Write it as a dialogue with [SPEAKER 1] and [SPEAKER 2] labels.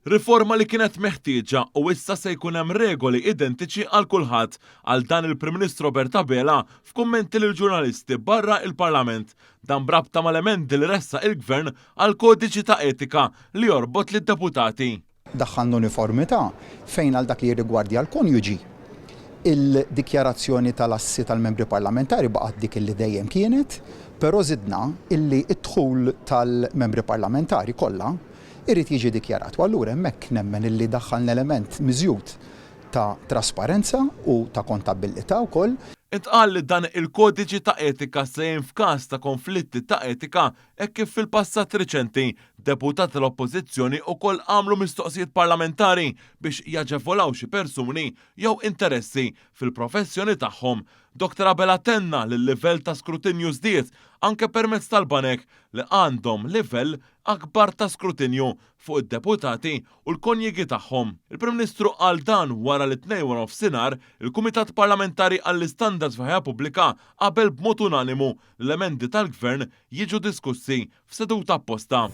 [SPEAKER 1] Riforma li kienet meħtieġa u issa se jkun hemm regoli identiċi għal kulħadd, qal dan il-Prim Ministru Robert Abela f'kummenti lill-ġurnalisti barra il-Parlament. Dan b'rabta mal-emendi li ressaq il-Gvern għall-Kodiċi ta' Etika li jorbot lid-deputati.
[SPEAKER 2] Daħħalna uniformità fejn għal dak li jirrigwardja l-konjuġi, il-dikjarazzjoni tal-assi tal-membri parlamentari baqgħet dik li dejjem kienet, però żidna illi d-dħul tal-membri parlamentari kollha irid jiġi dikjarat u allura hemmhekk nemmen illi daħħalna element miżjud ta' trasparenza u ta' kontabbilità wkoll.
[SPEAKER 1] Intqal li dan il-kodiċi ta' etika se jgħin f'każ ta' konflitti ta' etika hekk kif fil-passat riċenti deputati tal-Oppożizzjoni wkoll għamlu mistoqsijiet parlamentari biex jaġevolaw xi persuni jew interessi fil-professjoni tagħhom. Dottor Abela tenna li l-livell ta' skrutinju żdied anke permezz tal-banek li għandhom livell akbar ta' skrutinju fuq id-deputati u l-konjigi tagħhom. Il-Prim Ministru qal dan wara li t-Tnejn waranofsinhar il-Kumitat Parlamentari għall-Istandards fil-Ħajja Pubblika qabel b'mod unanimu li l-emendi tal-Gvern jiġu diskussi f'seduta apposta.